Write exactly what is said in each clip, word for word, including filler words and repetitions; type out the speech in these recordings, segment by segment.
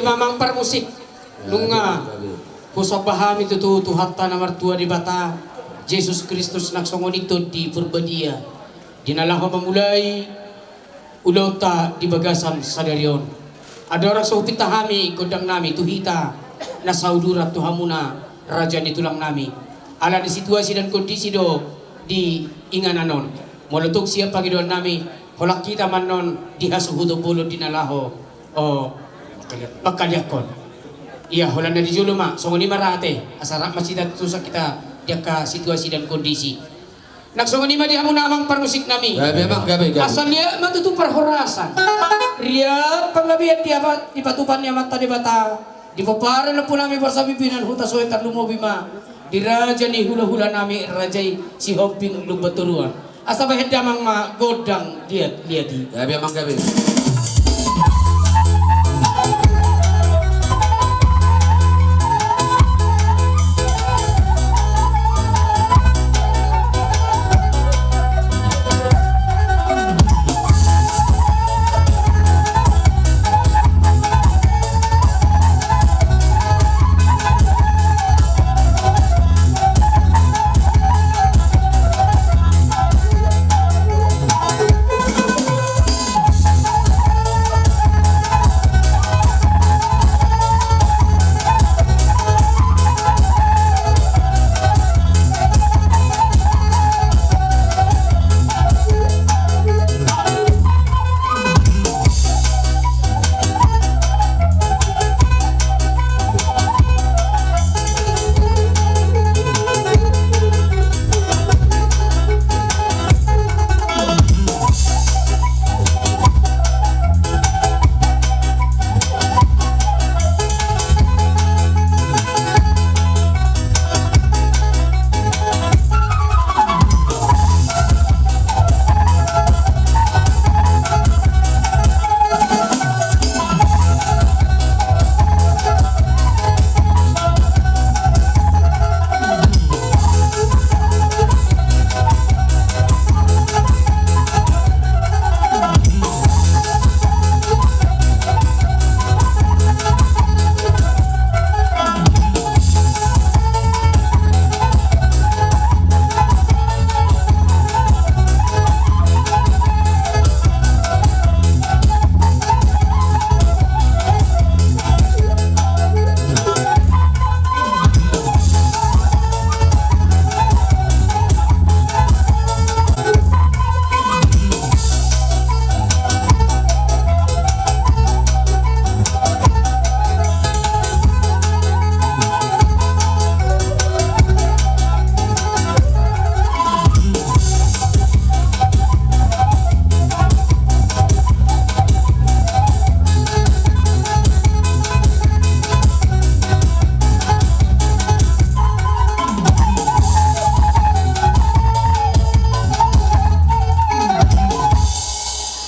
Amang parmusik, nunga husomba hami tutu Tuhanta na martua Debata, Jesus Kristus nang songon i Tondi Porbadia, di na laho mamulai ulaonta di bagasan sadari on. Andorang so hupinta hami gondang nami tu hita na sauduran tu hamuna raja ni tulang nami. Ala ni situasi dan kondisi do di inganan on. Molo tung sian pangidoan nami, holan hita ma annon di hasuhuton bolon di na laho, o, mangkaliangkon. Ia, holan na di jolo ma, songon i ma ra ate, asa rap ma sita tusak hita di angka situasi dan kondisi. Nang songon i ma di hamuna amang parmusik nami. Gabe, amang, gabe, gabe. Asa liat ma tutu parhorasan. Riap panggabean di apa, di patupaon ni Amanta Debata. Di pomparan ni ompu nami Borsa Pimpinan Hutasoit, tarlumobi ma di raja ni hulahula nami, raja i Sihombing Lumban Toruan. Asa bahen damang ma gondang liat, liat i. Gabe, amang, gabe.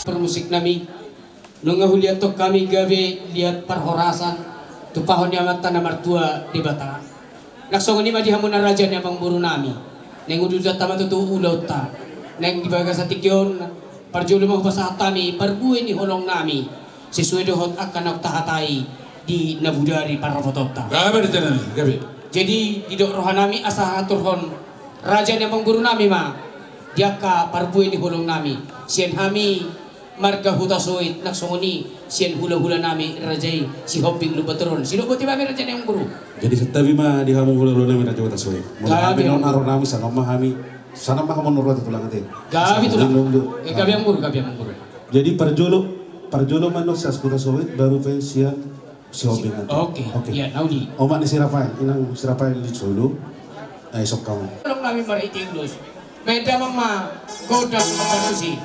Parmusik nami, nunga huliathon hami gabe liat parhorasan tumpahon ni Amanta na martua Debata. Nang songon i ma di hamuna raja ni amangboru nami. Naeng udutanta ma tutu ulaonta. Naeng di bagasan tingki on parjolo ma hupasahat hami parbue ni holong nami, sesuai dohot angka naung tahatai di na bodari parrapotonta. Gabe, raja nami, gabe. Jadi didok roha nami asa haturhon raja ni amangboru nami ma di angka parbue ni holong nami sian hami marga Hutasoit, nang songon i sian hulahula nami raja i Sihombing Lumban Toruan. Sidok boti ma hami raja ni amangboru. Jadi santabi ma di hamu hulahula nami raja Hutasoit. Molo hami non aro nami, sanon ma hami, sanon ma hamu, nunga ro tulang ate. Gabe tulang. Gabe amangboru, gabe amangboru. Jadi parjolo, parjolo ma non sian Hutasoit, baru pe sian Sihombing ate. Oke, oke. Ia, nauli. Omak ni si Rafael, inang si Rafael di solu. Ai sokka ma. Tolong nami marhite ulos. Bahen damang ma gondang parmusik.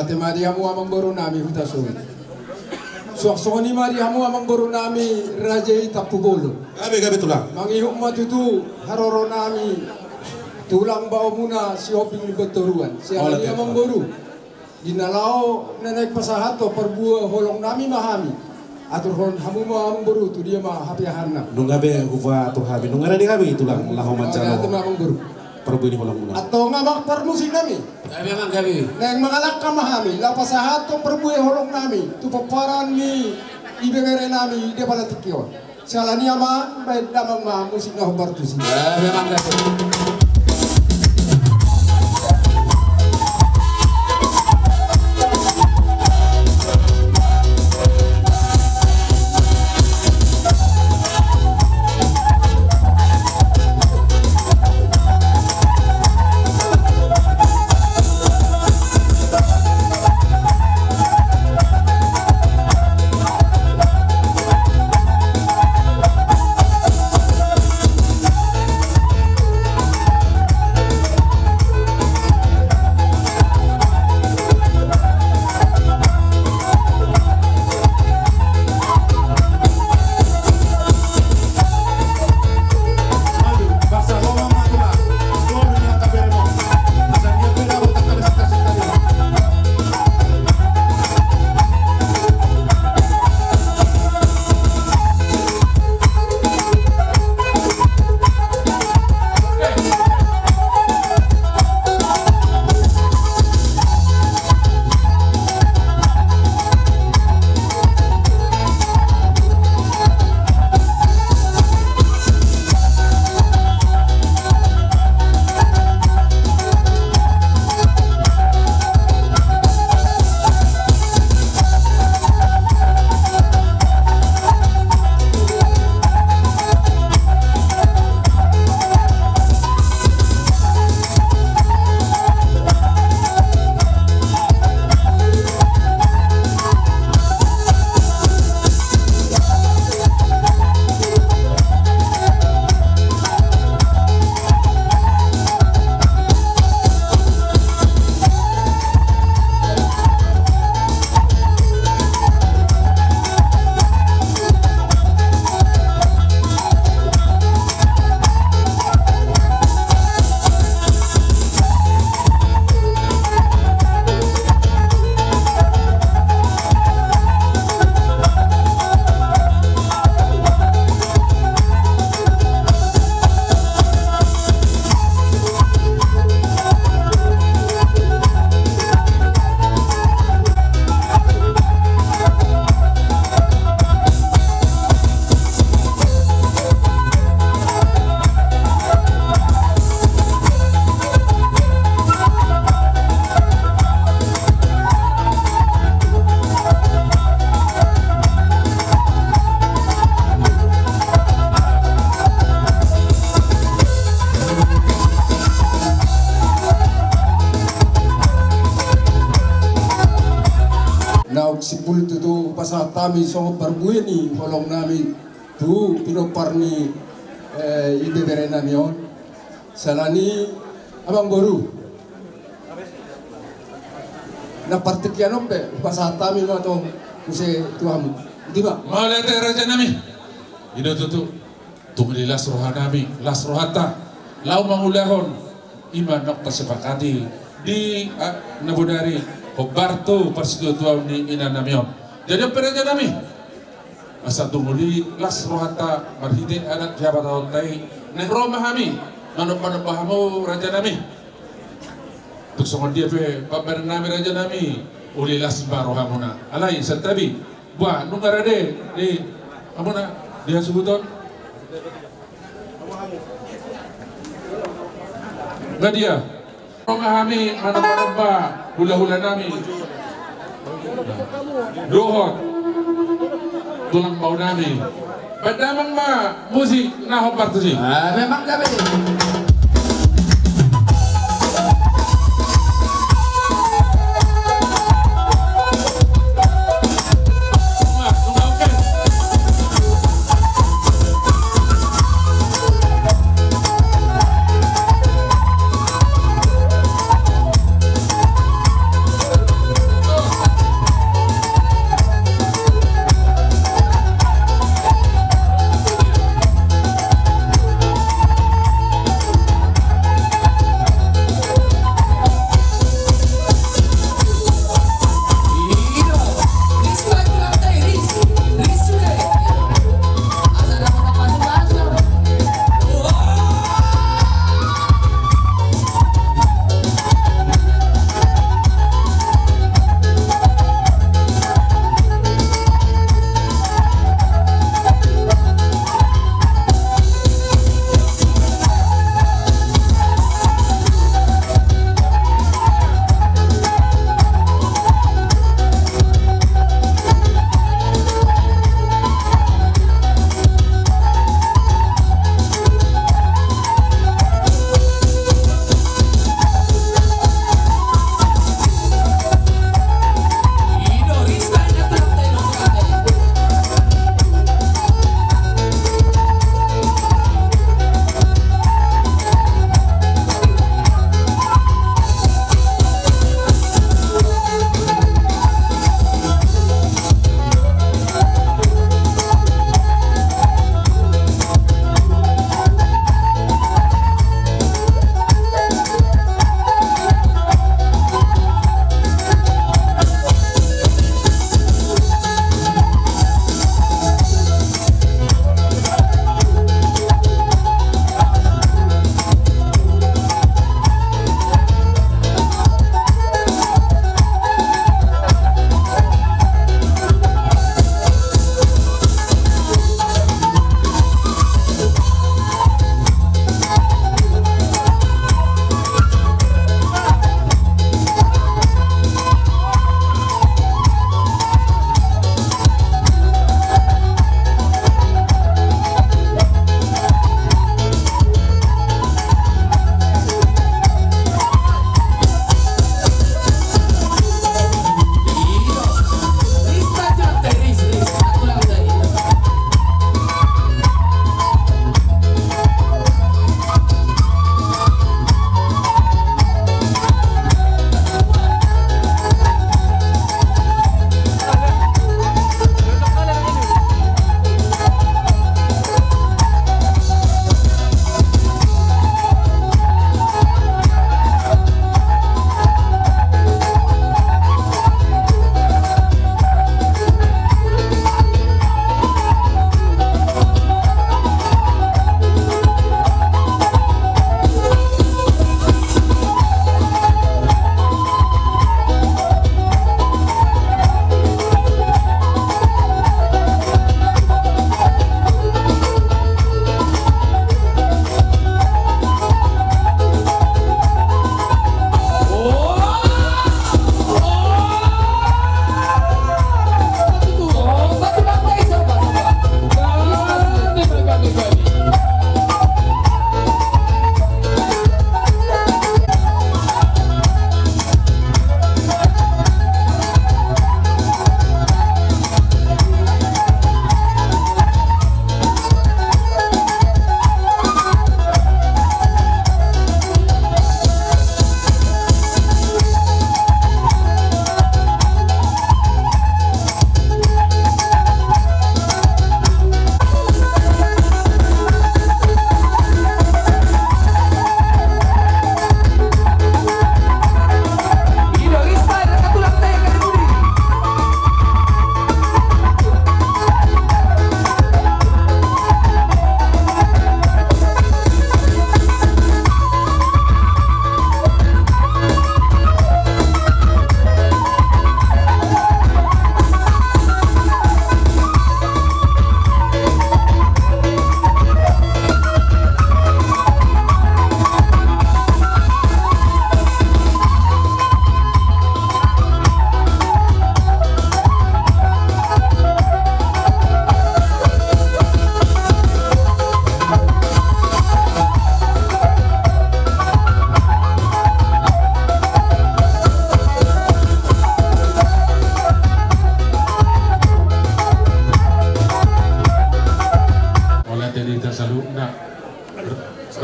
Ate ma di hamu amangboru nami Hutasoit. Suang songon i ma di hamu amangboru nami raja i Tampubolon. Gabe, gabe tulang. Mangihut ma tutu haroro nami tulang bao muna Sihombing ni Bontoruan. Siala ni amangboru, di na laho na naeng pasahathon parbue holong nami ma hami. Aturhon hamu ma amangboru tu dia ma hapeahanna. Nunga be hupaatur hami, nunga rade hami tulang laho manjalo. Ate ma amangboru. Parbue ni holong muna. Antong amang parmusik nami. Gabe amang, gabe. Naeng mangalangka ma hami laho pasahathon parbue holong nami tu pomparan ni ibebere nami di apala tingki on. Siala ni amang, baen damang ma musik na hombar tusi. Gabe amang, gabe. Naung simpul tutu pasahat hami songon parbue ni holong nami tu pinompar ni, eh, ibebere nami on. Siala ni amangboru, na partingkian on pe hupasahat hami ma tong muse tu hamu. Iti ma. Mauliate raja nami. I do tutu. Tung di las roha nami, las rohanta laho mangulahon i ma naung tasepakati di, ah, na bodari hombar tu parsituatuaon ni ina nami on. Jadi on pe raja nami, asa tung di las rohanta marhite adat hapatahonta i, naeng ro ma hami manomba-nomba hamu raja nami. Tung songon dia pe pambahenan nami raja nami, uli las ma rohamuna. Alai santabi. Bah, nunga rade di hamuna di hasuhuton. Nga dia? Ro ma hami manomba-nomba hulahula nami dohot tulang bao nami. Baen damang ma musik na hombar tusi. Ah, memang gabe.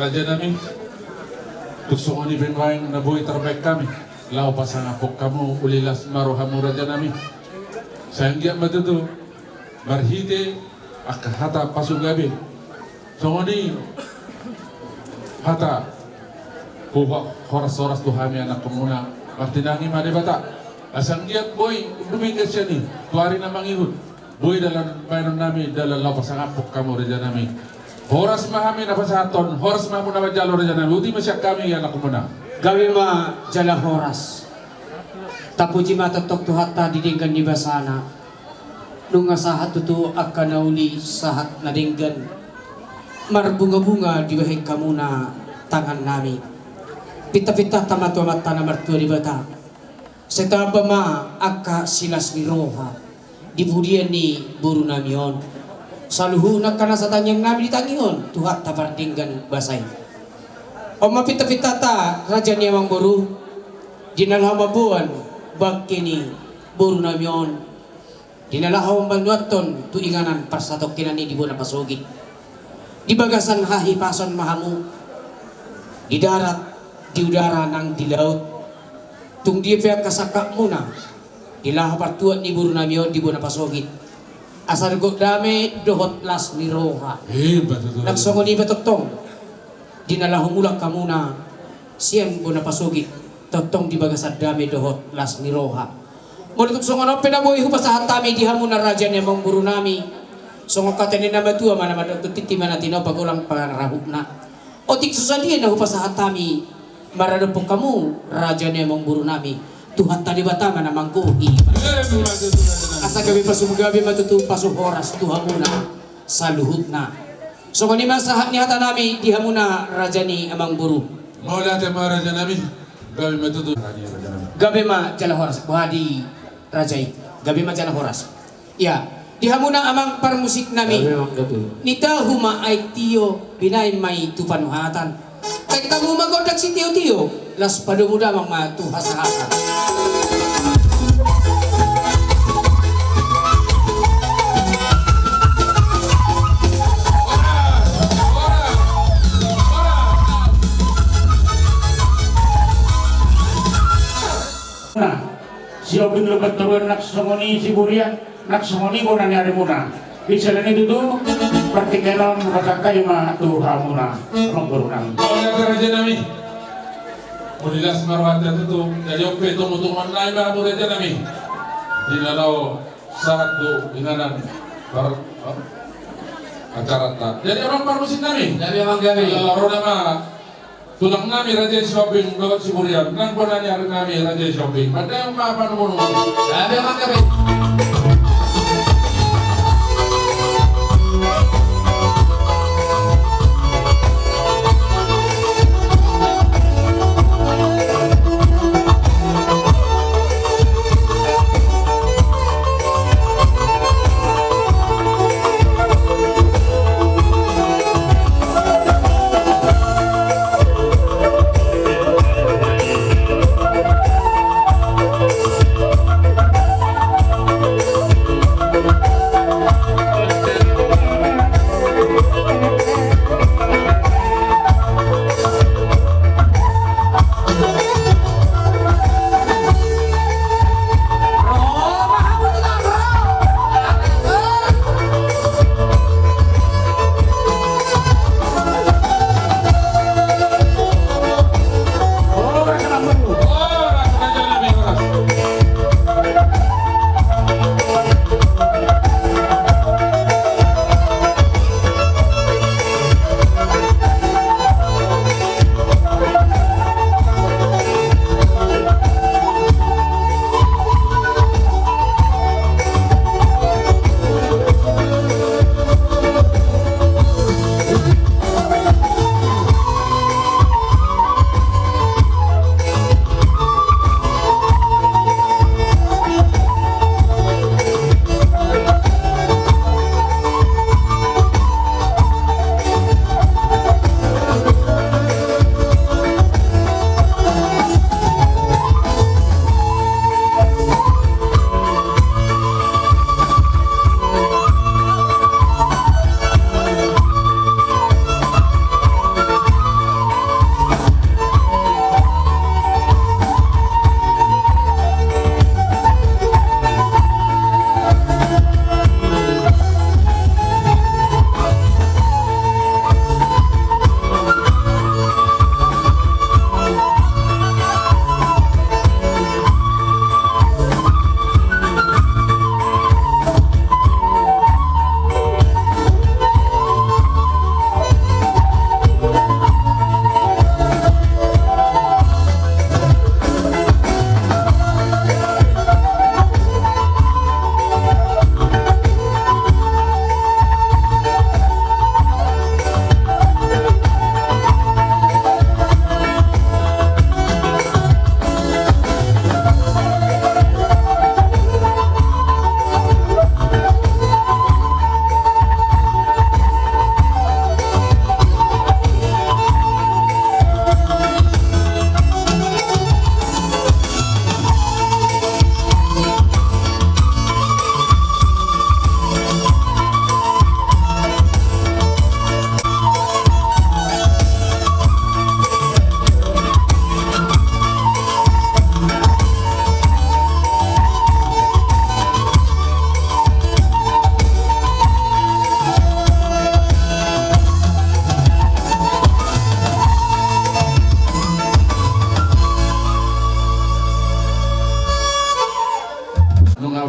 Raja nami, tung songon i pe nuaeng na boi tarbaen hami, laho pasangaphon hamu, uli las ma rohamu raja nami. Sai anggiat ma tutu, marhite angka hata pasugabe, songon i hata, ho-, horas-horas tu hami anakkonmuna, martinangi ma Debata. Asa anggiat boi dumenggan sian i, tu ari na mangihut, boi dalan baenon nami, dalan laho pasangaphon hamu raja nami. Horas ma hami na pasahathon, horas ma hamu na manjalo raja nami, uti ma sian hami anakkonmuna. Gabe ma jala horas. Tapuji ma tongtong Tuhanta di denggan ni basana. Nunga sahat tutu angka na uli, sahat na denggan. Marbunga-bunga dibahen hamuna tangan nami. Pinta-pintanta ma tu Amanta na martua Debata. Sai tamba ma angka silas ni roha di pudian ni boru nami on. Saluhutna angka nasa tangiang nami ditangihon Tuhanta pardenggan basa i. On ma pinta-pintanta raja ni amangboru, di na laho mamboan bangke ni boru nami on, di na laho mambanuathon tu inganan parsatongkinan i di bona pasogit. Di bagasan hahipason ma hamu, di darat, di udara nang di laut. Tung dia pe angka sangkapmuna di laho partuat ni boru nami on di bona pasogit, asa dohot dame dohot las ni roha. Nang songon i pe tongtong di na laho mulak hamuna sian bona pasogit, tongtong di bagasan dame dohot las ni roha. Molo tung songon on pe na boi hupasahat hami di hamuna raja ni amangboru nami, songon hata ni na matua ma na mandok, tu tintin ma na tinopa, golang pangarahutna. Otik so sadia na hupasahat hami maradophon hamu raja ni amangboru nami, Tuhanta Debata ma na manggohi. Asa gabe pasu, gabe ma tutu pasu horas tu hamuna saluhutna. Songon i ma sahat ni hata nami di hamuna raja ni amangboru. Mauliate ma raja nami. Gabe ma tutu. Gabe ma jala horas. Boha di raja i? Gabe ma jala horas. Ia, di hamuna amang parmusik nami. Nitahu ma aek tio, binahen ma i tu panuhatan. Tarik hamu ma gondang sitio-tio, laos padomu damang ma tu hasahatan. Nah, si Obing Lumban Toruan, nang songon i si Burian, nang songon i bona ni arimuna. Di siala ni i tutu, partingkian on hupasahat hami ma tu hamuna, amangboru nami. Mauliate raja nami. Mauliate ma rohanta tutu, jadi on pe tongu-tonguan nami ma hamu raja nami. Di na laho sahat tu inganan par, oh, acaranta. Jadi amang parmusik nami. Jadi amang nami. Eh, ro nama tulang nami Raja Sihombing dohot si Burian, nang bona ni ari nami Raja Sihombing. Mandai ma panumunu. Gabe ma gabe.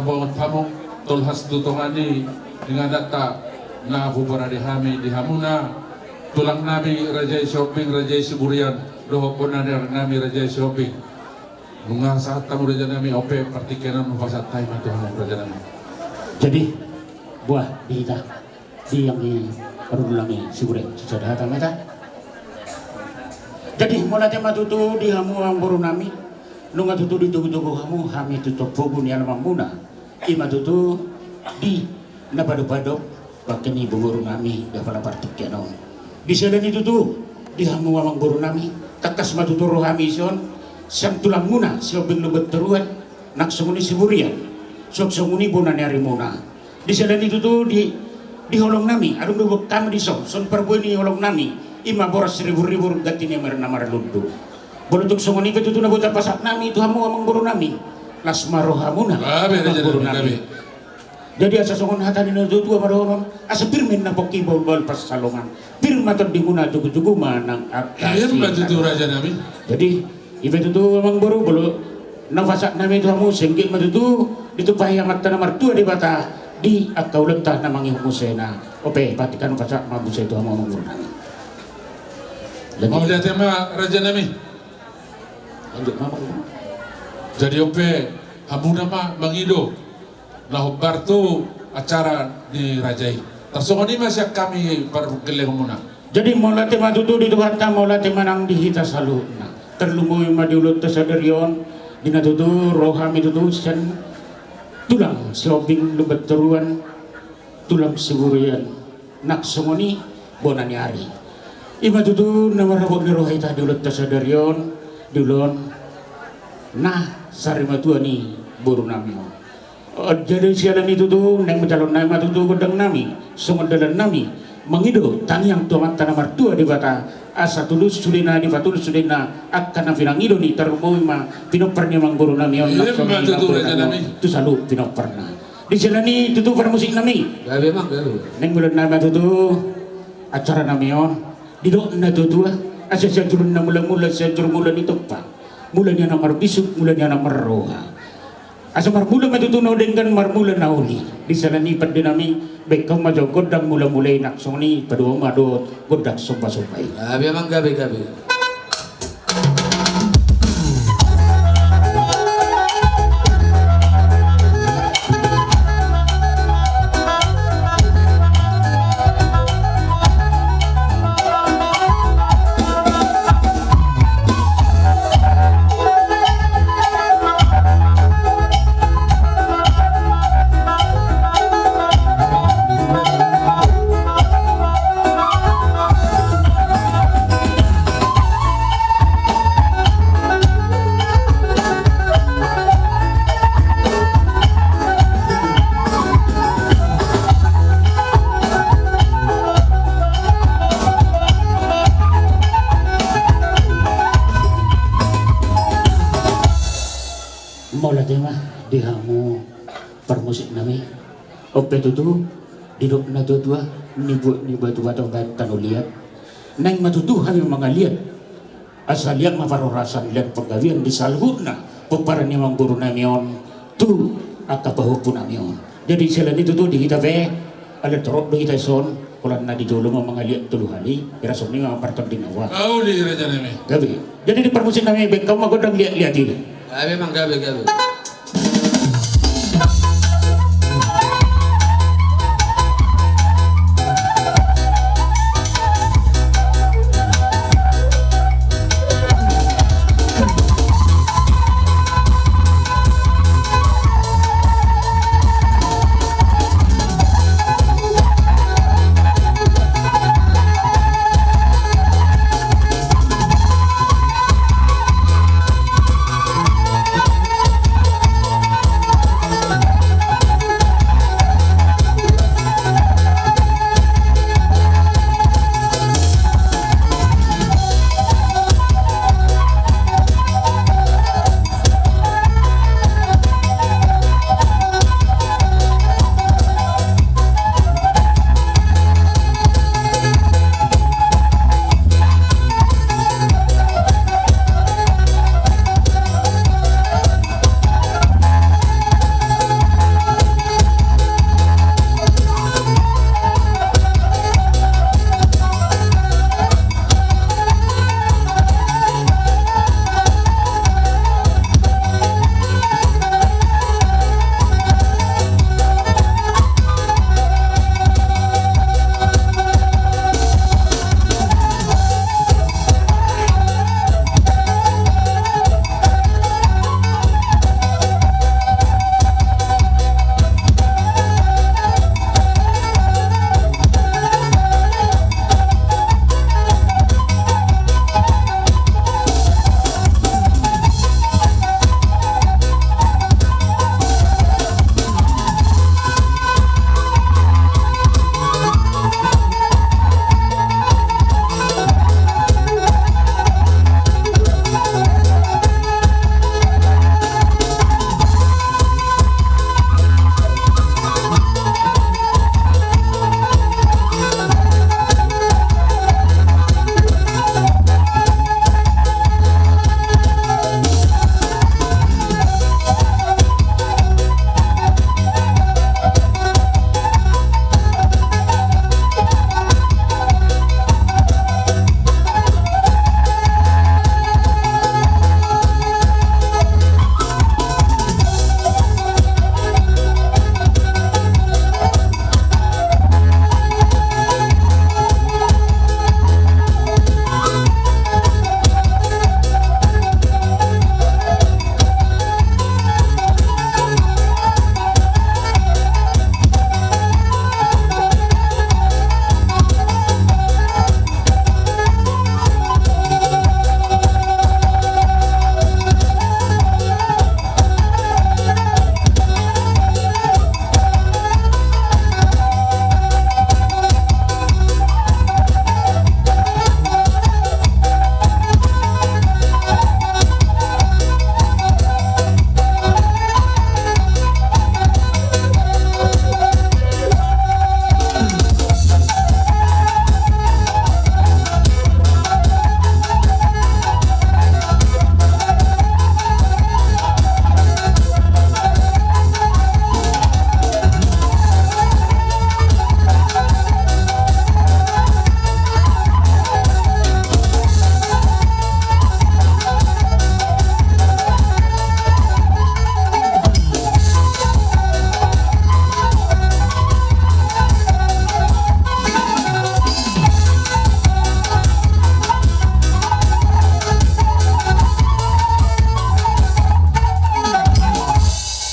Bongot hamu, tolhas tu tonga ni ingananta na huparade hami di hamuna, tulang nami Raja i Sihombing, Raja i Siburian, dohot bona ni ari nami Raja i Sihombing. Nunga sahat hamu raja nami, on pe partingkian on hupasahat hami ma tu hamu raja nami. Jadi, buah di hita. Di anggi parhundul nami Siburian, sisada hata ma hita. Jadi, mauliate ma tutu di hamu amangboru nami, nunga tutu ditogutogu hamu hami tu topogu ni alamanmuna. I ma tutu di na padopadop bangke ni boru nami di apala partingkian on. Di siala ni tutu di hamu amangboru nami, tangkas ma tutu rohami dison, sian tulangmuna Sihombing Lumban Toruan, nang songon i Siburian, songon i bona ni arimuna. Di siala ni tutu di, di holong nami, adong do boan hami dison, songon parbue ni holong nami, i ma boras ribur-ribur, ganti ni amer na marlundu. Molo tung songon i pe tutu na boi tapasahat nami tu hamu amangboru nami, las ma rohamuna amangboru nami. Jadi asa songon hata ni na tua-tua ma dohonon, asa pir ma inna pongki bahul-bahul pansalongan, pir ma tondimuna, jugu-jugu ma nang angka sinangkaningan. Jadi i pe tutu amangboru, molo na hupasahat nami tu hamu, songon i ma tutu ditumpahi Amanta na martua Debata di angka ulaonta na mangihut musena. On pe, partingkian on hupasahat ma muse tu hamu amangboru nami. Mauliate ma raja nami. Lanjut ma amangboru. Jadi on pe, hamuna ma mangido na hombar tu acara ni raja i. Tarsongon i ma sian hami pargellengonmuna. Jadi mauliate ma tutu di Tuhanta, mauliate ma nang di hita saluhutna. Tarlumobi ma di ulaonta sadari on, di na tutu ro hami tutu sian tulang Sihombing Lumban Toruan, tulang Siburian, nang songon i bona ni ari. I ma tutu na marhabot ni roha hita di ulaonta sadari on, di ulaon na sarimatua ni boru nami on. Jadi siala ni tutu, naeng manjalo nami ma tutu gondang nami, songon dalan nami, mangido tangiang tu Amanta na martua Debata, asa tutu sudena, dipatudu sudena angka na pinangido ni, tarlumobi ma pinompar ni amangboru nami on, nang songon i ma tutu raja nami, tu saluhut pinomparna. Di siala ni tutu parmusik nami. Gabe ma gabe. Naeng mangula nami ma tutu acara nami on. Didok na tua-tua, asa sian julu na mula-mula, sian julu mula ni tompa. Mula ni anak marbisuk, mula ni anak marroha. Asa marmula ma tutu na denggan, marmula na uli. Di siala ni pande nami, baen hamu ma jo gondang mula-mula i, nang songon i padomu ma dohot gondang somba-somba i. Gabe ma gabe, gabe. Mauliate ma di hamu parmusik nami. On pe tutu, didok na tua-tua, nibuat ni batu batam bahen tano liat. Naeng ma tutu hami mangaliat. Asa liat ma parhorasan, liat panggabean di saluhutna pomparan ni amangboru nami on tu angka pahompu nami on. Jadi siala ni tutu di hita pe, ala torop do hita dison, holan na di jolo ma mangaliat tolu hali, ira songon i ma martonding ahu. Uli raja nami. Gabe. Jadi di parmusik nami, baen hamu ma gondang liat-liat i. Gabe ma gabe, gabe.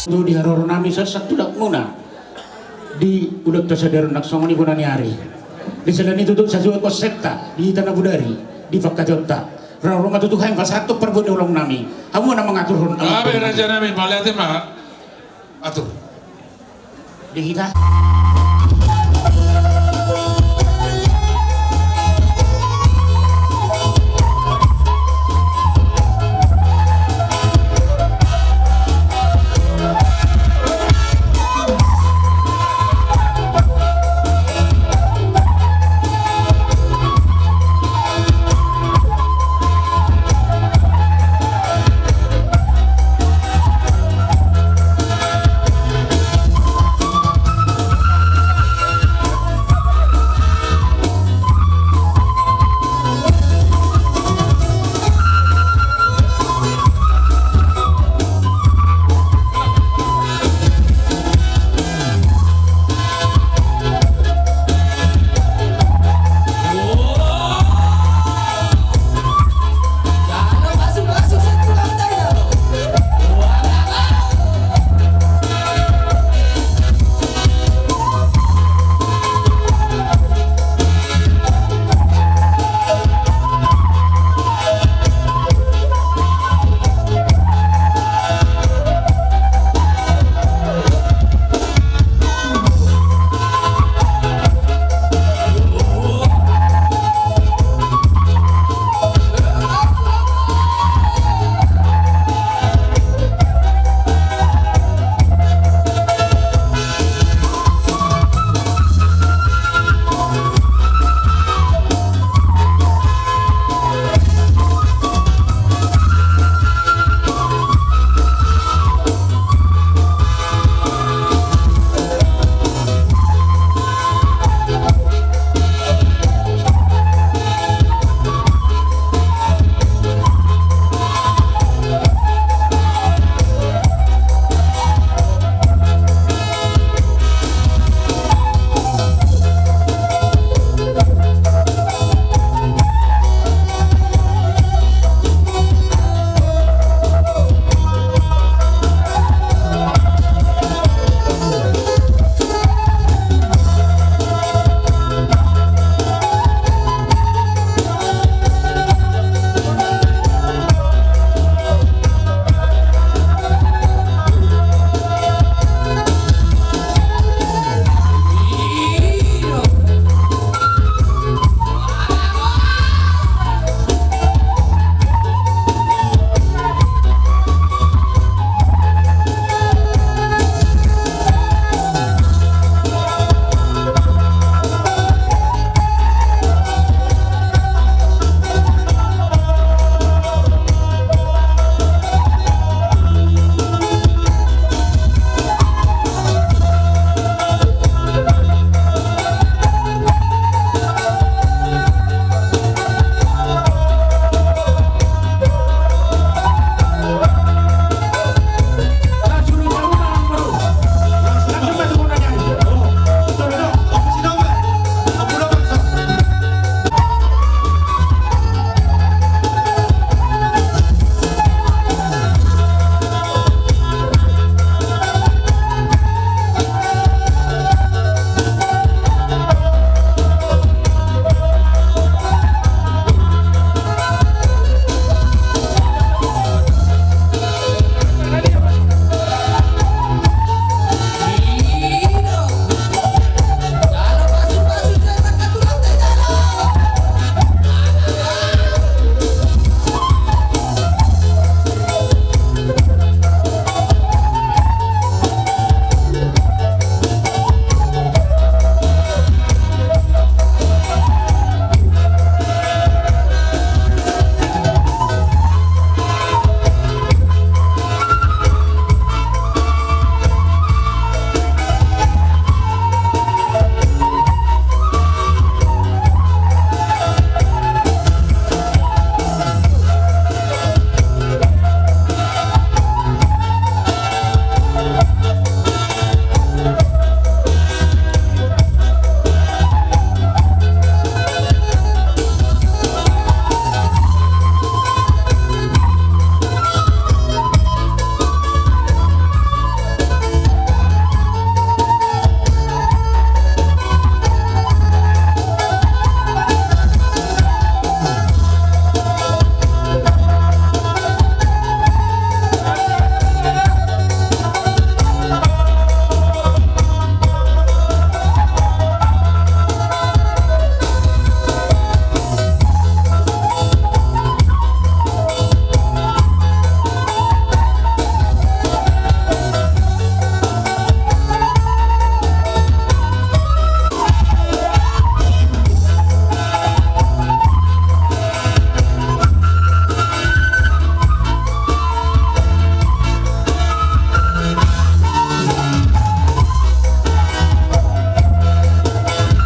Tu di haroro nami songon santudakmuna di ulaonta sadari on nang songon i bona ni ari. Di sela ni tutu sajuak kosenta di hita na bodari di pangkataionta. Ro ma tutu hami pasahathon parbue ni holong nami. Hamu na mangaturhon. Gabe raja nami, mauliate ma. Atur. Di hita.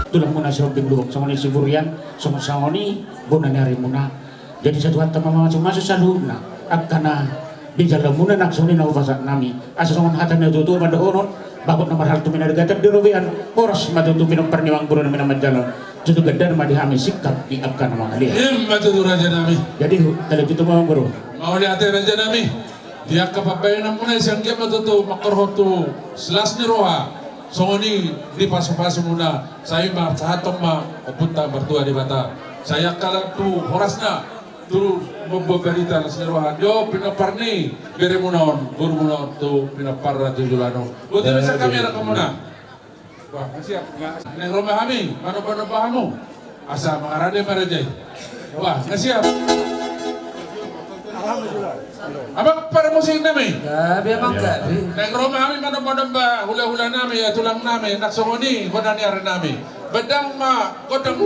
Tulangmuna Sihombing Lubak, songon i Siburian, songon, songon i bona ni arimuna. Jadi sai Tuhanta ma mamasumasu saluhutna angka na di jalamuna nang songon i na hupasahat nami. Asa songon hata ni natuatua ma dohonon, bagot na marhalto minarigatan di robean, horas ma tutu pinompar ni amangboru nami na manjalo. Tutu gandana ma di hami singkat di angka na mangalean. Ima tutu raja nami. Jadi hu-, tali tutu ma amangboru. Mauliate raja nami. Di angka pambahenanmuna i sian dia ma tutu mangkorhon tu silas ni roha. Songon i di pasupasumuna, sai ma sahaton ma Ompunta Martua Debata. Sai angka tu horasna, tu mamboan barita las ni roha. Dio pinompar ni beremuna on, borumuna on tu pinomparna tu joloan on. Botima sian hami anakhonmuna. Wah, nga siap. Naeng ro ma hami manombanomba hamu. Asa mangarade ma raja i. Wah, nga siap. Amang parmusik nami. Gabe, amang, gabe. Naeng ro ma hami manombanomba hulahula nami, ya, tulang nami, nang songon i bona ni ari nami. Bedang ma gondang.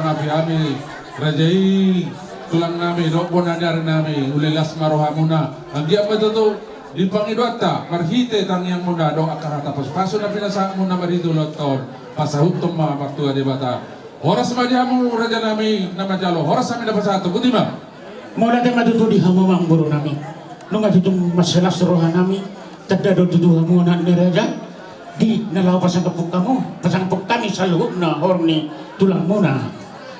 Hami, hami raja i, tulang nami dohot bona ni ari nami, uli las ma rohamuna. Anggiat ma tutu di pangidoanta marhite tangiangmuna dohot angka hata pasupasu na pinasahatmuna marhite ulaonta on, pasahathon ma martua Debata. Horas ma di hamu raja nami na manjalo, horas hami na pasahathon, botima. Mauliate ma tutu di hamu amangboru nami. Nunga tutu mansai las roha nami, tanda do tutu hamu anak ni raja. Di na laho pasangap hamu, pasangap hami saluhutna horong ni tulangmuna.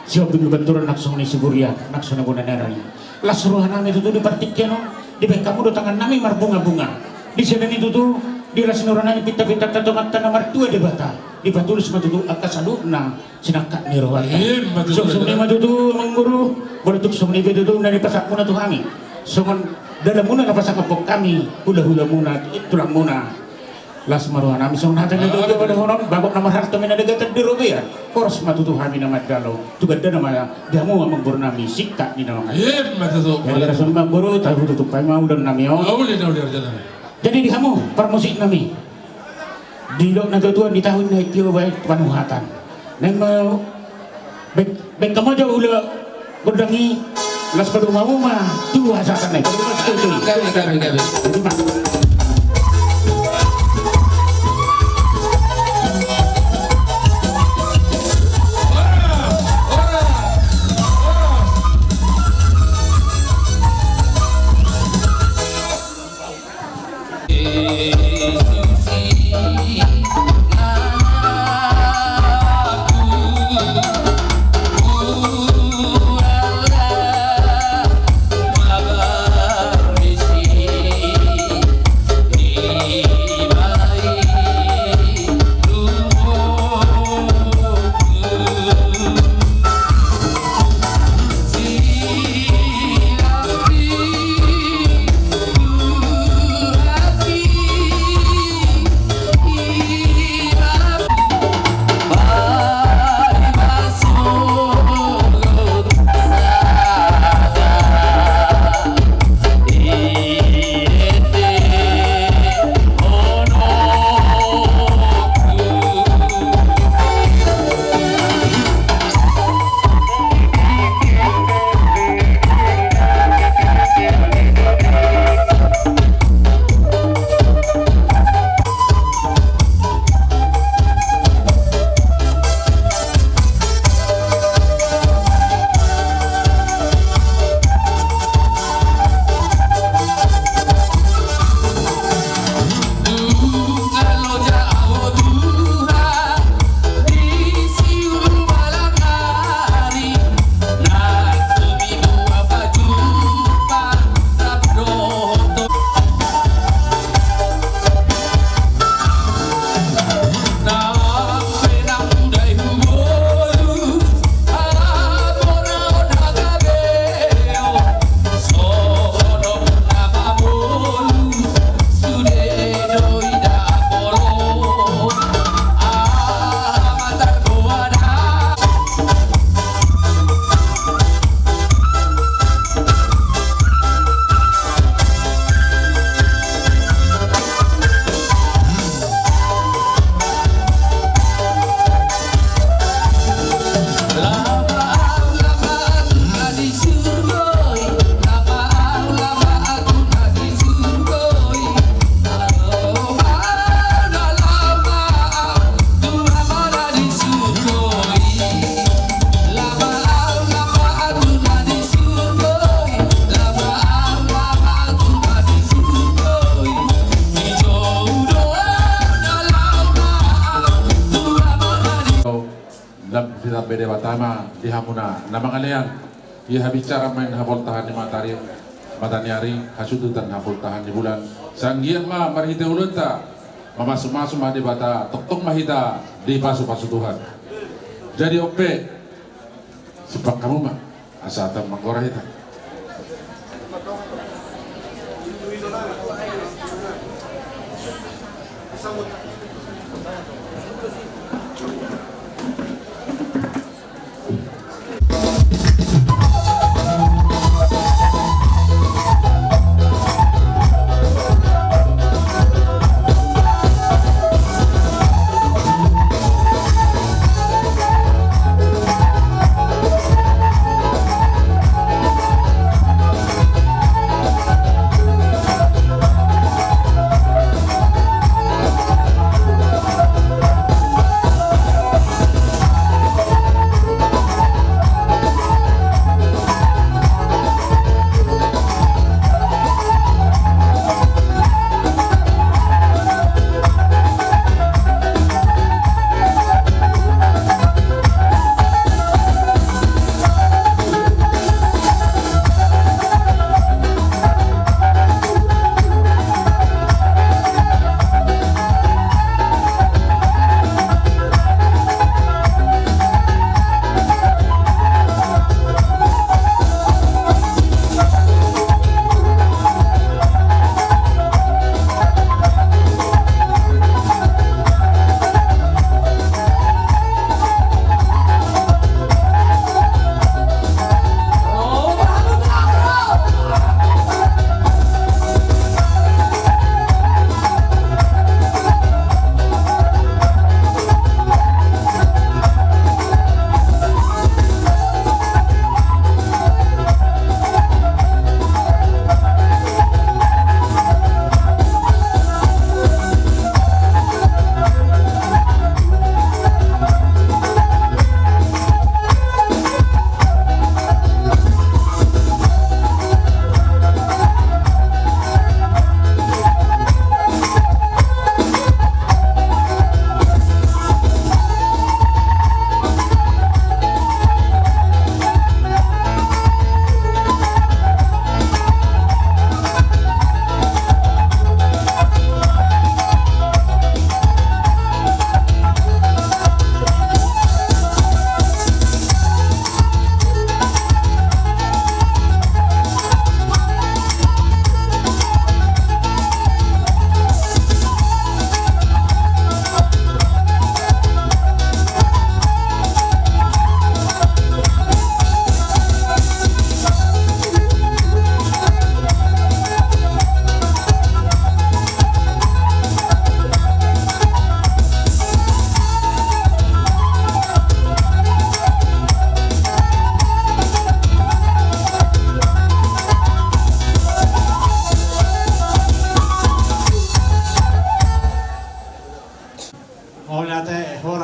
Sihombing Lumban Turon nang songon i Siburian, nang songon i bona ni ari. Las roha nami tutu di partingkian on, dibahen hamu do tangan nami marbunga-bunga. Di sian i tutu, di las ni roha nami pinta-pinta tu Amanta na martua Debata. Dipatulus ma tutu angka saluhutna sinangkap ni rohanta. Ima tutu. Songon i ma tutu amangboru, molo tung songon i pe tutu na nipasahatmuna tu hami. Songon dalanmuna na pasangap hami, hula-hulamuna, tulangmuna. Las ma roha nami songon hata ni tutu, ah, pada honon, bagot na marhalto ma na dagatan di robean. Horas ma tutu hami na manjalo, tu gandana ma di hamu amangboru nami, singkat ni na mangan. Ima tutu. Jadi horas ma amangboru, tahu tutup pai ma ulaon nami on. Uli na uli raja nami. Jadi di hamu parmusik nami. Didok na tuatua, di tahu na i tio baen panuhatan. Nang ma baen, baen hamu jo ulaon gondang i, laos padomu hamu ma tu hasahatan na i. Padomu ma tu, tu. Gabe, gabe, gabe. Jadi ma. Lam ditambai Debata ma di hamuna na mangalean. Ia habicara ma i haboltahan ni matari, mata ni ari, hasudutan haboltahan ni bulan. Sai anggiat ma marhite ulaonta mamasumasu ma Debata, tongtong ma hita dipasupasu Tuhan. Jadi on pe, simpang hamu ma asa tammangora hita.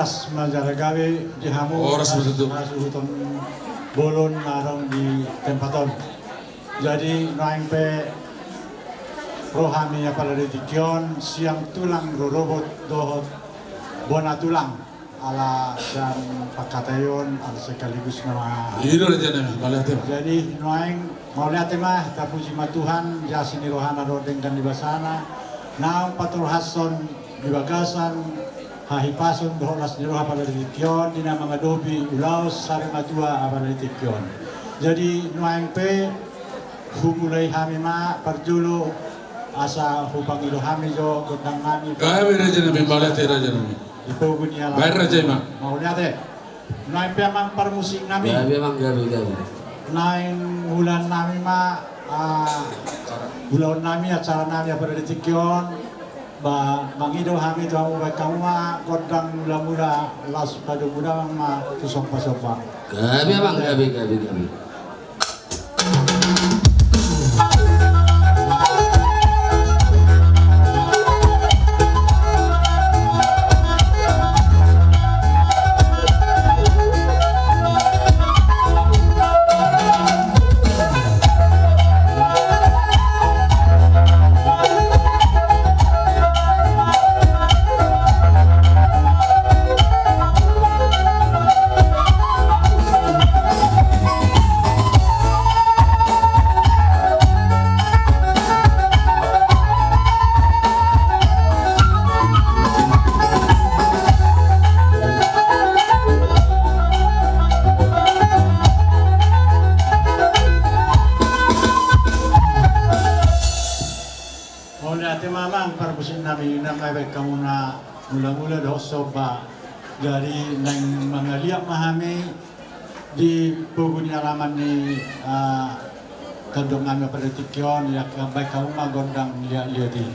Horas ma jala gabe di hamu. Horas ma tutu. Hasuhuton bolon na adong di tempat on. Jadi nuaeng pe ro hami apala di tingki on sian tulang rorobot dohot bona tulang. Ala sian pangkataion ala sekaligus nama. I do raja nami, mauliate ma. Jadi nuaeng mauliate ma, tapuji ma Tuhan di asi ni rohana dohot denggan ni basana naung patorhashon di bagasan hahipason dohot las ni roha apala di tingki on di na mangadopi ulaon sari matua apala di tingki on. Jadi nuaeng pe humulai hami ma parjolo asa hupangido hami jo gondang nami. Gabe raja nami, mauliate raja nami. Di pogu ni alaman. Baen raja i ma. Mauliate. Nuaeng pe amang parmusik nami. Gabe amang, gabe, gabe. Nuaeng ulaon nami ma, ah, ulaon nami, acara nami apala di tingki on. Ba mangido hami tu hamu, baen hamu ma gondang mulamula, laos padomu damang ma tu sombasomba. Gabe amang, gabe, gabe, gabe. Mauliate ma amang parmusik nami, nunga baen hamu na mulamula dohot somba. Jadi naeng mangaliat ma hami di pogu ni alaman ni, ah, tondong nami apala di tingki on, ia baen hamu ma gondang liatliat i.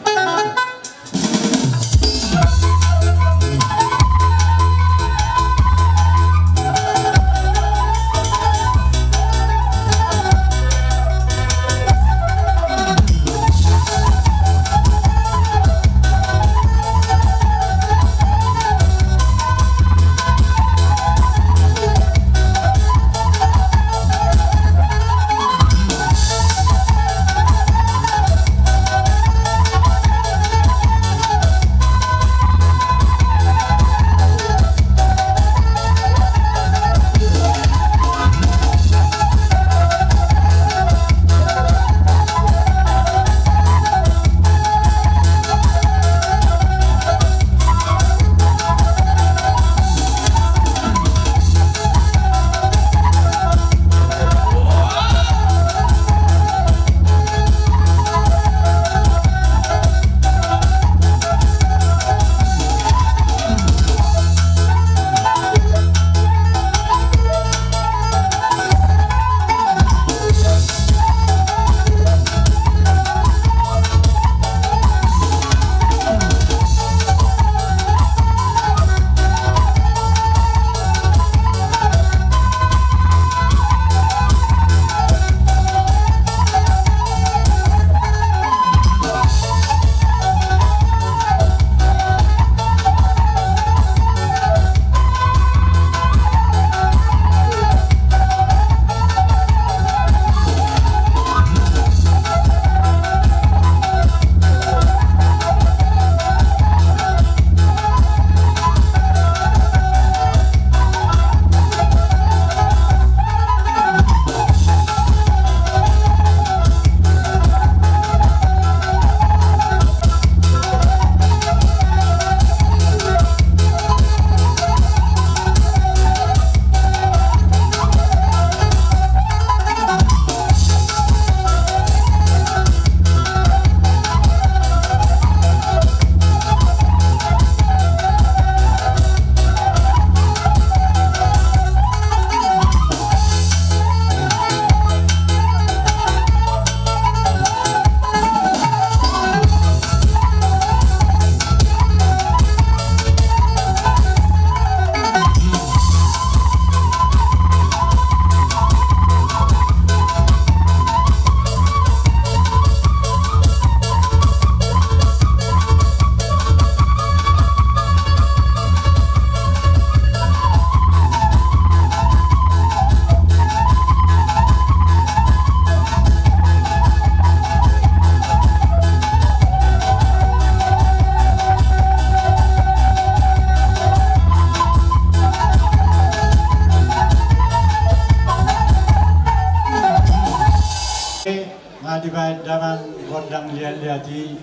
Lihat-lihat i,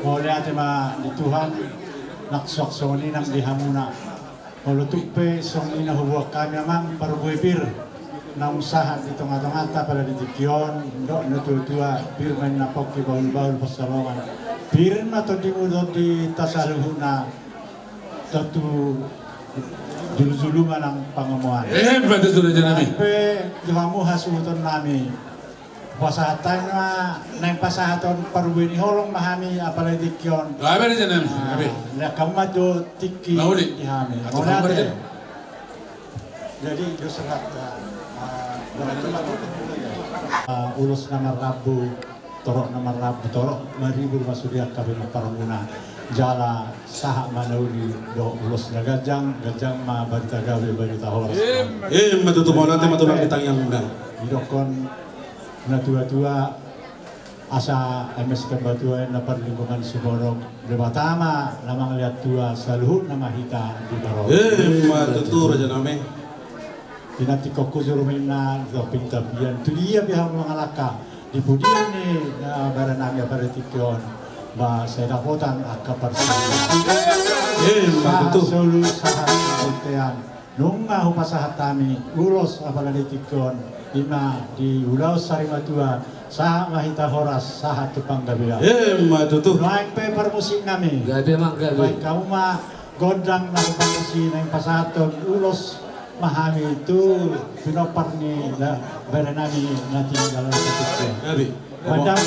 mauliate ma di Tuhan, nang suang songon i nang di hamuna. Molo tung pe songon i na huboan hami amang parbue pir, naung sahat di tonga-tonganta pala di tingki on, dok na tua-tua, pir ma inna pongki bahul-bahul pansalongan. Pir ma tondimu, tondinta saluhutna, tontu julu-julu ma nang pangomoan. Emma tutu raja nami. Pe tu hamu hasuhuton nami. Pasahat hami ma naeng pasahaton parbue ni holong ma hami apala di tingki on. Gabe raja nami, gabe. Lean hamu ma tu tingki di hami. Mauliate. Jadi dos rahat. Ulos na marrambu torop, na marrambu torop, maribur ma sude angka pinomparmuna. Jala sahat ma na uli dohot ulos na ganjang, ganjang ma barita gabe, barita horas. Emma tutu, mauliate ma tulang di tangiangmuna. Didokkon na tua-tua, asa M S K Batua na parlinggoman sumorop, Debata ma na mangalehon tua, saluhutna ma hita diparorot. Emma tutu raja nami. Pinantikhon hujur ma inna di topi ni tapian, tu dia pe hamu mangalangka di pudian ni, eh, bere nami apala di tingki on, ba sai dapotan angka parsaoran. Emma tutu. Sahat solu sahat ni bontean. Nunga hupasahat hami ulos apala di tingki on, ima di ulaon sari matua, sahat ma hita horas, sahat tu panggabean. Emma tutu. Nuaeng pe parmusik nami. Gabe ma, gabe. Baen hamu ma gondang na hupamusi, naeng pasahathon ulos ma hami tu pinompar ni bere nami na tindalan satuke. Gabe. Mantap.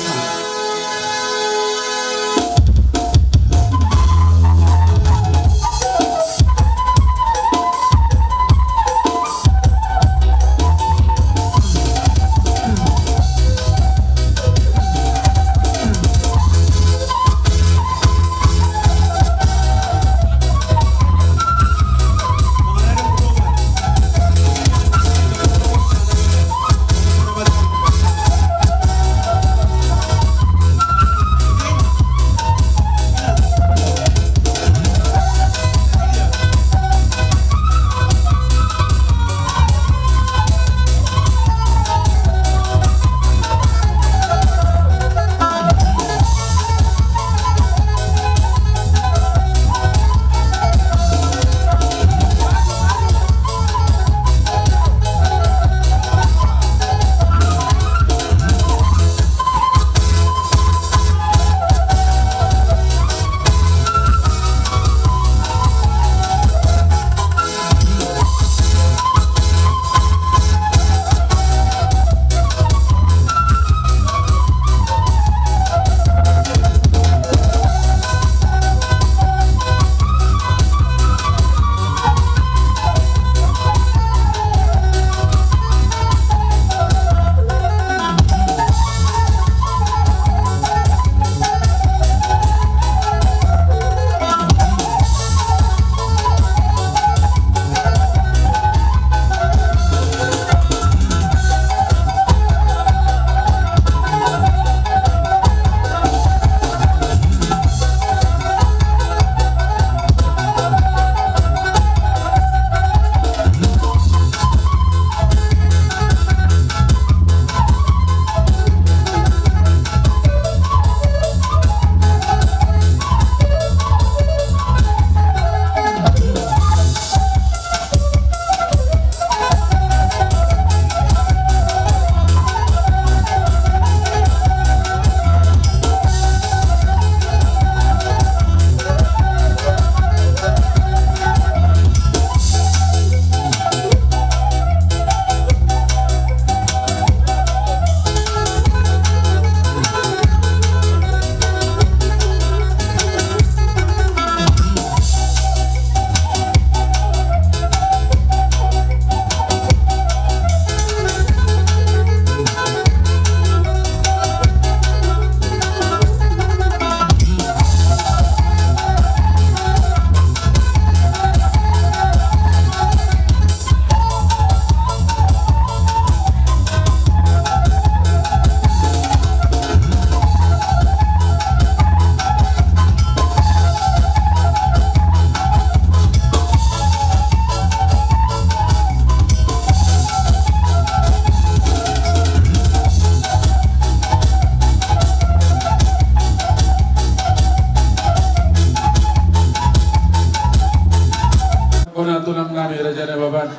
Hami raja Nababan,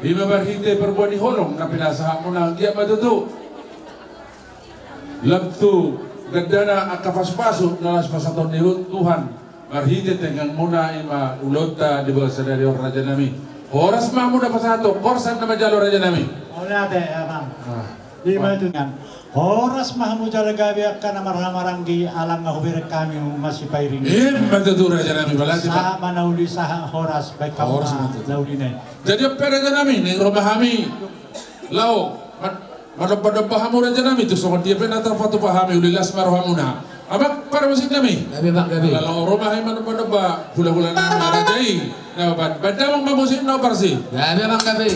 ima marhite parbue ni holong na pinasahatmuna, anggiat ma tutu lam tu gandana angka pasupasu na laos pasahaton ni Tuhan marhite tengganmuna ima ulaonta di bagasan ari on raja nami. Horas ma hamu na pasahaton, horas ma na manjalo raja nami. Olo ate amang. Ah. Ima tutu. Horas ma hamu jala gabe angka na marhahamaranggi, ala nga hubereng hami uma sipairing. Ima tutu raja nami, balati ma. Sahat ma na uli sahat horas, baen hamu ma na uli nai. Jadi on pe raja nami, naeng ro ma hami laho manombanomba hamu raja nami, tung songon dia pe na tarpatupa hami, uli las ma rohamuna. Amang parmusik nami. Gabe amang, gabe. Laho ro ma hami manombanomba hulahula nami raja i. Nah, baen damang ma musik na parsi. Gabe amang, gabe.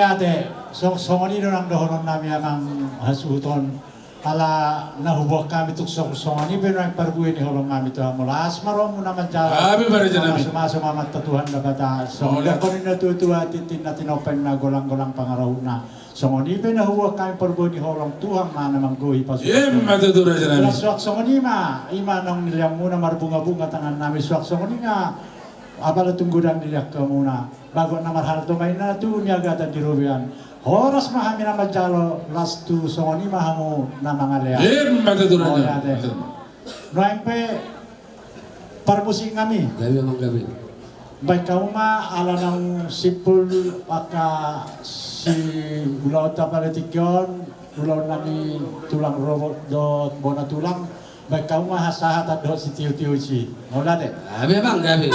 Ate, so, songon i do nang dohonon nami amang hasuhuton. Ala na huboan hami tung songon i pe nuaeng parbue ni holong nami tu hamu, las ma rohamuna manjalo. Gabe ma raja nami. Mamasu-masu ma Amanta Tuhan Debata, songon i do na tuatua, tintin na tinopa, na golanggolang pangarahutna. Songon i pe na huboan hami parbue ni holong, Tuhan ma na manggohi pasupasu. Ima tutu raja nami. Suang songon i ma, ima naung nilehonmuna marbungabunga tangan nami, suang songon i ma apala tung godang dilehon hamuna. Bagot na marhalto ma inna tu niagatan di robean. Horas ma hami na manjalo, las tu songon i ma hamu na mangalean. Ima tutu raja. Nuaeng pe parmusik nami. Gabe amang, gabe. Baen hamu ma ala naung simpul angka siulaonta pala tingki on, ulaon nami tulang rorobot dohot bona tulang. Baen hamu ma hasahatan dohot sitiotio i. Mauliate. Gabe amang, gabe.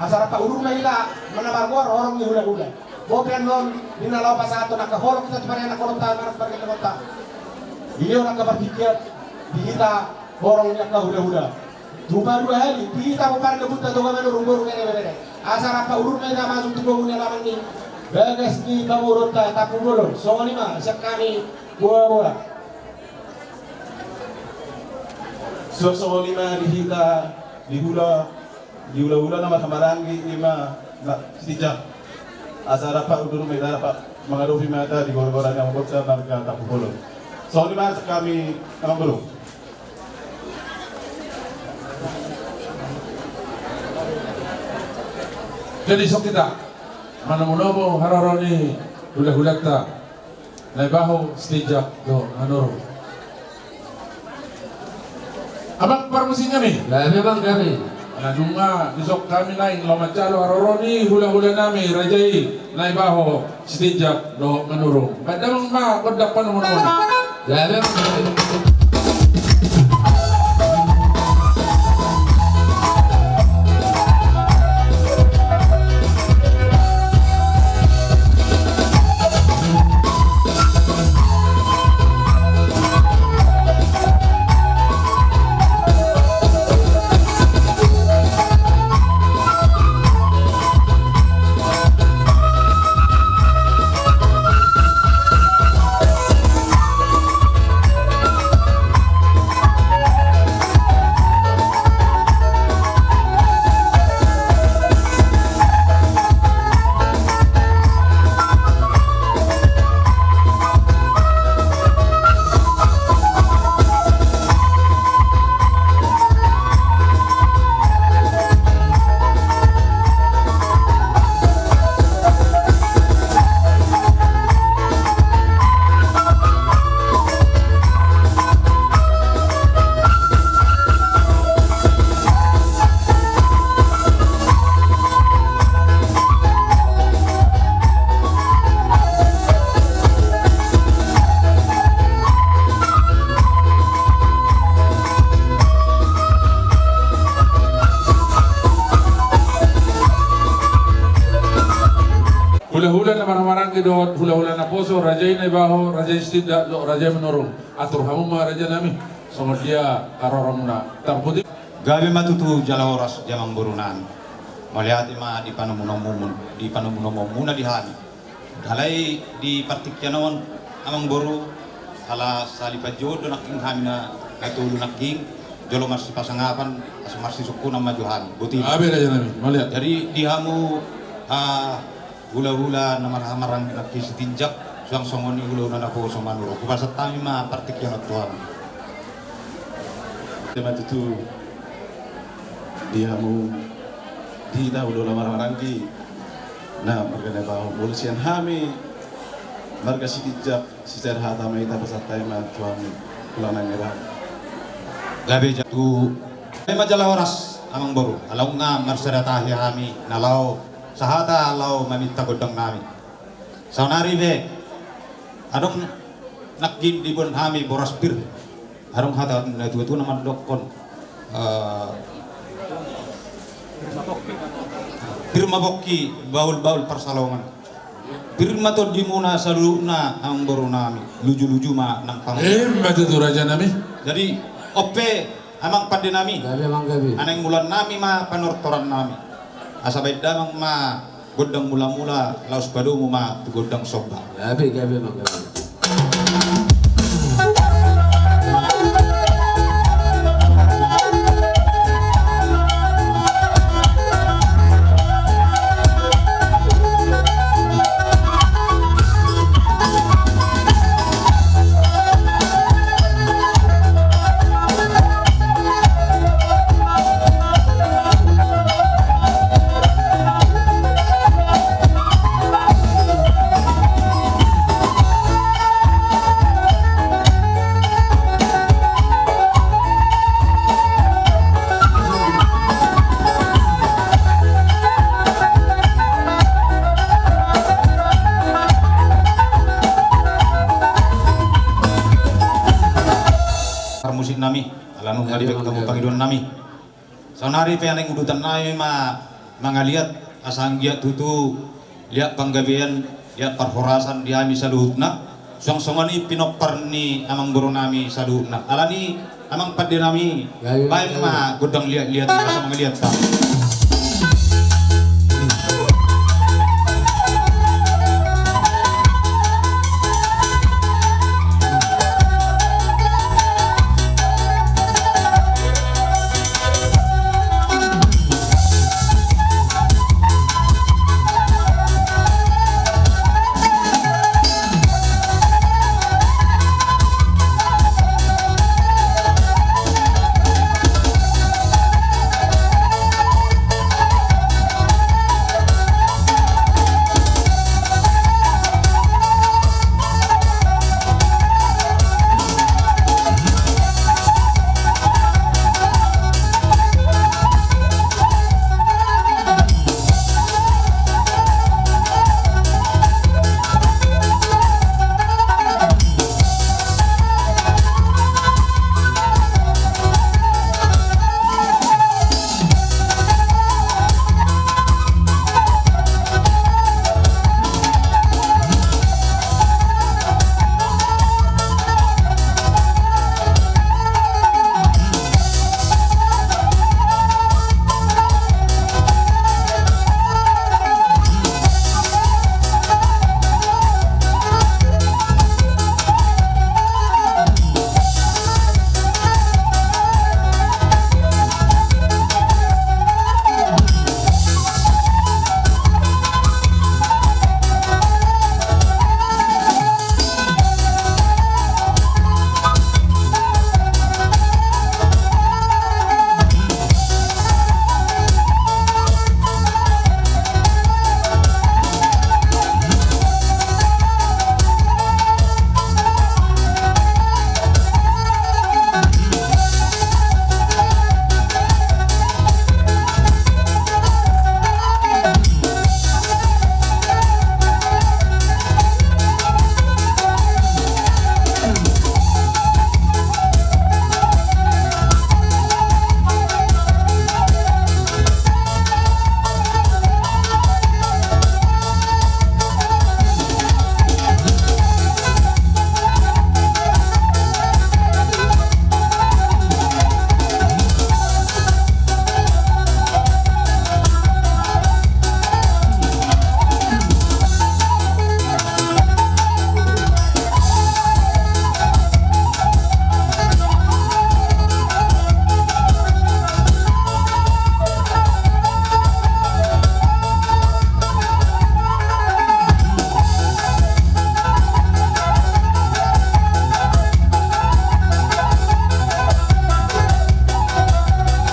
Asa rap hudurna hita, na margoar horong ni hulahula. Bope annon, di na laho pasahathon angka holong hita tu parianak holongta, manang parianak holongta. Ion angka partingkian di hita horong ni angka hulahula. Rupani dua hali, di hita pomparan ni ompunta Toga Manurung, boru, bere, bere. Asa rap paurung ma hita masuk tu pungu ni alaman ni bagas ni pamoruonta Tampubolon. Songon i ma sian hami boa-boa. Suang songon i ma di hita, di hula, di hula-hula na marhahamaranggi i ma, na Sitinjak. Asa rap paurung ma hita, rap mangadopi ma hita di gora-gora ni amangborunta marga Tampubolon. Songon i ma sian hami, amangboru. Jadi songon i hita manomu-nomu haroro ni hula-hulanta Naibaho, Sitinjak dohot Manurung. Amang parmusik nami. Gabe, amang, gabe. Na nunga dison hami naeng laho manjalo haroro ni hula-hula nami raja i Naibaho, Sitinjak dohot Manurung. Baen damang ma gondang panomunomuon. Gabe, amang, gabe. Hula-hula na marhahamaranggi dohot hula-hula naposo, raja i Naibaho, raja i Sitinjak dohot raja i Manurung. Atur hamu ma raja nami, songon dia haroronmuna. Tarputi. Gabe ma tutu jala horas di amangboru nami. Mauliate ma di panomunomuon, di panomunomuonmuna di hami. Alai di partingkian on, amangboru, ala sahali panjouon do nangkin hami na, na tolu nangkin, jolo marsipasangapan, asa marsisungkunan ma jo hami. Boti. Gabe raja nami, mauliate. Jadi di hamu, ah, hula-hula na marhahamaranggi nangkin Sitinjak, suang songon i hula-hula naposo Manurung. Hupasahat hami ma partingkian on tu hamu. Gabe ma tutu di hamu, di hita hula-hula marhahamaranggi na marga Naibaho, molo sian hami marga Sitinjak, sisada hata ma hita pasahat hami ma tu hamu, hula-hula Naibaho. Gabe ja-, tu, gabe ma jala horas, amangboru, ala nunga marsada tahi hami na laho sahata laho maminta gondang nami. Saonari pe adong nangkin diboan hami boras pir. Adong hata na tua-tua na mandokkon, eh, pir ma pongki, bahul-bahul parsalongan. Pir ma tondimuna saluhutna, amangboru nami, luju-luju ma nang pangan. Ima tutu raja nami. Jadi on pe, amang pande nami. Gabe, amang, gabe. Naeng mulaan nami ma panortoran nami. Asa baen damang ma gondang mula-mula, laos padomu ma tu gondang somba. Gabe, gabe, amang, gabe. Parmusik nami, ala nunga dibaen hamu pangidoan nami. Saonari pe naeng udutan nami ma mangaliat, asa anggiat tutu liat panggabean, liat parhorasan di hami saluhutna. Suang songon i pinompar ni amangboru nami saluhutna. Alani amang pande nami, baen ma gondang liat-liat i asa mangaliat hita.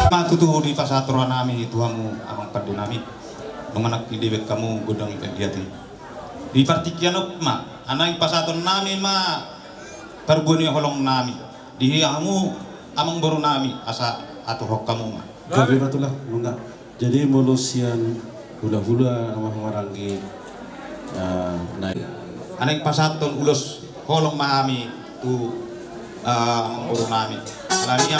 Ma tutu dipasahat roha nami tu hamu amang pande nami. Nunga nangkin dibaen hamu gondang liat-liat i. Di partingkian on ma, naeng pasahaton nami ma parbue ni holong nami di hamu amangboru nami asa aturhon hamu ma. Gabe ma tulang, nunga. Jadi molo sian hulahula, amang maranggi, eh, naeng. Naeng pasahathon ulos holong ma hami tu, eh, amangboru nami. Alani i,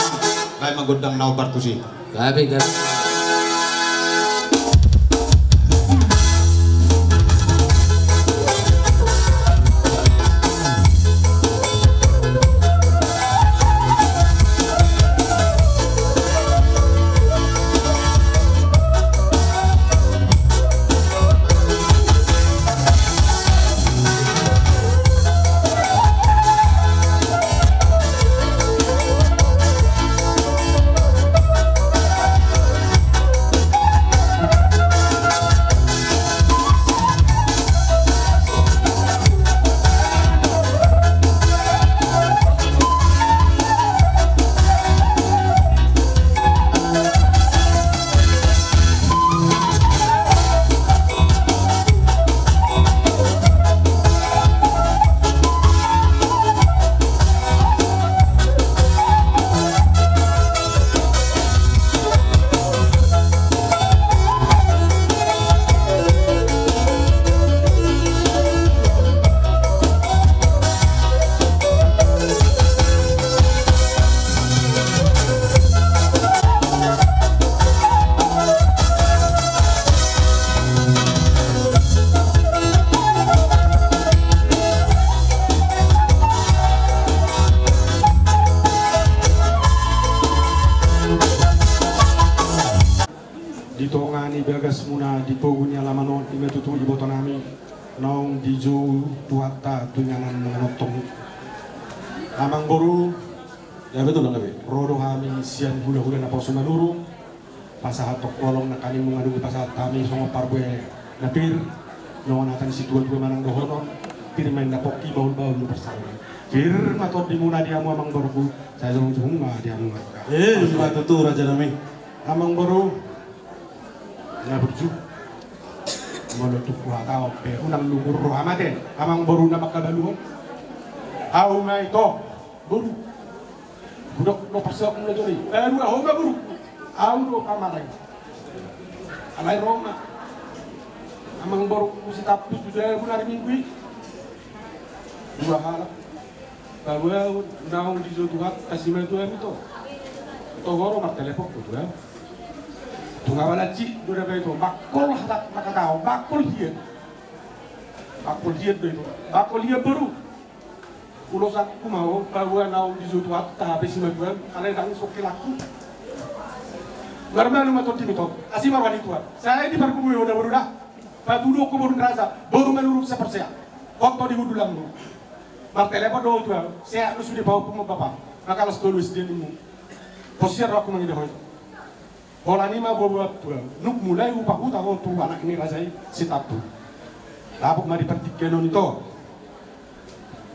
baen ma gondang na hombar tusi. Gabe, gabe. Muna di pogu ni alaman on, ima tutu iboto nami naung dijou Tuhanta tu inganan na manongtong i. Amangboru, gabe tulang gabe. Ro do hami sian hulahula naposo Manurung, pasahathon holong nangkaning muna dung i pasahat hami songon parbue na pir, songon hata ni situatua manang dohonon, pir ma inna pongki, bahulbahul do parsaulian. Pir ma tondimuna di hamu amangborungku, sai jongjong ma di hamu angka. Eh, ima tutu raja nami. Amangboru, na burju. Molo tung huhatahon pe, unang lungun roham ate, amangboru na mangkabaluhon. Ahu ma ito, boru. Hudok do parsahutna jolo i. Baru ahu ma boru. Ahu do pamarang. Alai ro ma amangborungku Sitampul tu jabu na ari Minggu i. Dua halak. Paboa naung dijou Tuhanta simatuam ito. Toho ro martelepon ho tu ahu. Tung ahu na lancik do daba ito. Bangkol halak mangkatahon, bangkol hian. Bangkol hian do ito. Bangkol hian boru. Ulos ahu ma ho, paboa naung dijou Tuhanta hape simatuam, alai ndang so helangku. Marmalum ma tondim ito. Asi ma roha ni Tuhan. Sai dipargogoi ho da boru da. Patuduhon ho boru ni raja, boru Manurung saporsea. Hot ho di hundulanmu. Martelepon do ho tu ahu, seat do sude pahompum on bapa. Mangkalas tolu S D nimmu. Posian rohangku mangida ho i. Holan i ma boa-boa tu ahu. Dung mulai hupahuta ho tu anak ni raja i Sitampul. Dapot ma di partingkian on ito.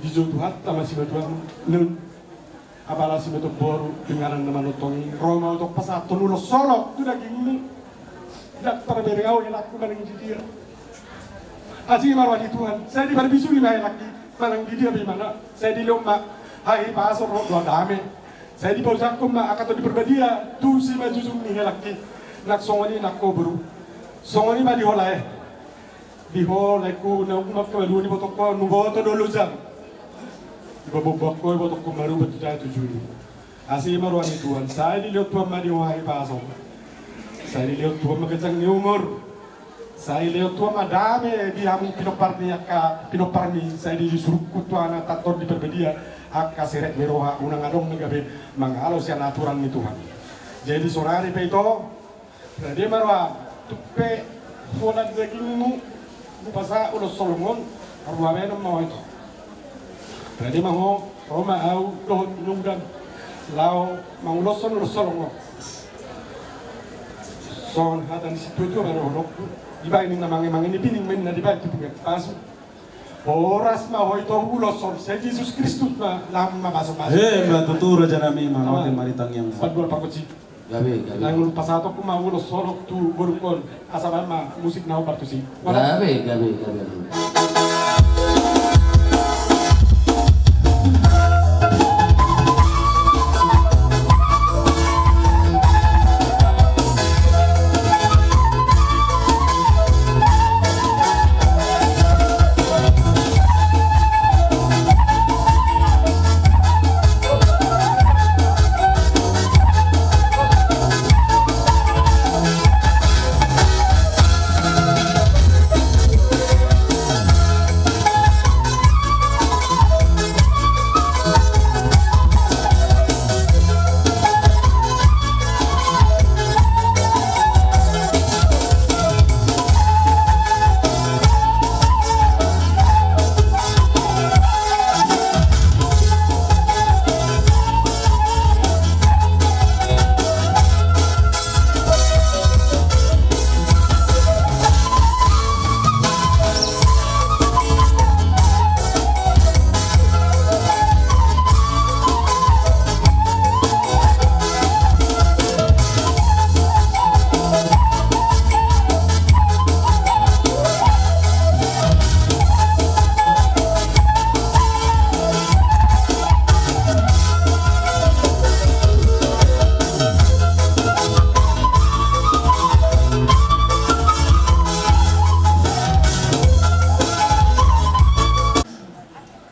Dijou Tuhanta ma simatuam, nun. Apala simatua boru, inganan na manongtong i, ro ma ahu tong pasahathon ulos holong tu dagingmu. Ndang tarbereng ahu helangku manang di dia. Asi ma roha ni Tuhan, sai diparbisui ma helangki, manang di dia pe imana, sai dilehon ma hahipason dohot dame. Sai dipausahon ma angka Tondi Parbadia tu simanjujung ni helangki. Nang songon i nang ho boru. Songon i ma di ho lae. Di ho laengku naung mangkabaluhon ibotongkon, huboto do lojam. Dipaboanboan ho ibotongkon marubat tu jaha tu julu. Asi ma roha ni Tuhan, sai dilehon Tuhan ma di ho hahipason. Sai dilehon Tuhan ma ganjang ni umur. Sai dilehon Tuhan ma dame di hamu pinomparni angka pinomparni, sai disurungkun tu anak Tondi Parbadia angka serep ni roha, unang adong na gabe mangalo sian aturan ni Tuhan. Jadi saonari pe ito, rade ma roham, tung pe holan dagingmu hupasahat ulos holong on, harumaenon ma ho ito. Rade ma ho, ro ma ahu dohot inongdam laho manguloshon ulos holong on. Songon hata ni situatua ma dohononku, dibahen ninna mangemange, nipining ma ninna dibahen tu pinggan pasu. Horas ma ho ito huuloshon, sai Jesus Kristus ma laho mamasumasu. Emma tutu raja nami, mauliate ma di tangiangmu. Panduan pargonsi. Gabe, gabe. Naeng pasahatonku ma ulos holong tu borungkon, asa bahen ma musik na hombar tusi. Gabe, gabe, gabe.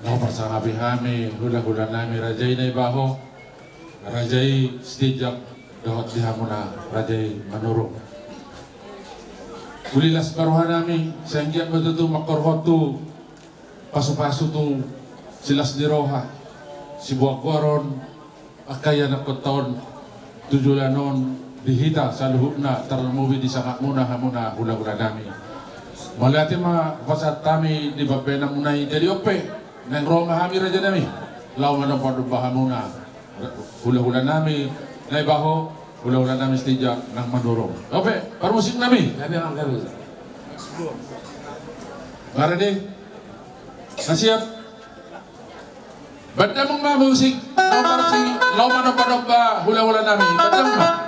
Laho marsangapi hami hulahula nami raja i Naibaho, raja i Sitinjak, dohot di hamuna raja i Manurung. Uli las ma roha nami, sai anggiat ma tutu mangkorhon tu pasupasu tu silas ni roha, siboan goar on, angka ianakhonta on tu joloan on, di hita saluhutna, tarlumobi di sangapmuna hamuna hulahulanami. Mauliate ma hupasahat hami di pambahenanmuna i. Jadi on pe, naeng ro ma hami rajanami, laho manombanomba hamuna hulahulanami Naibaho, hulahulanami Sitinjak nang Mandurung. On pe, parmusiknami. Gabe, gabe. Marende. Na siap. Bahen damang ma musik, nomor si, laho manombanomba hulahulanami. Bahen damang ma.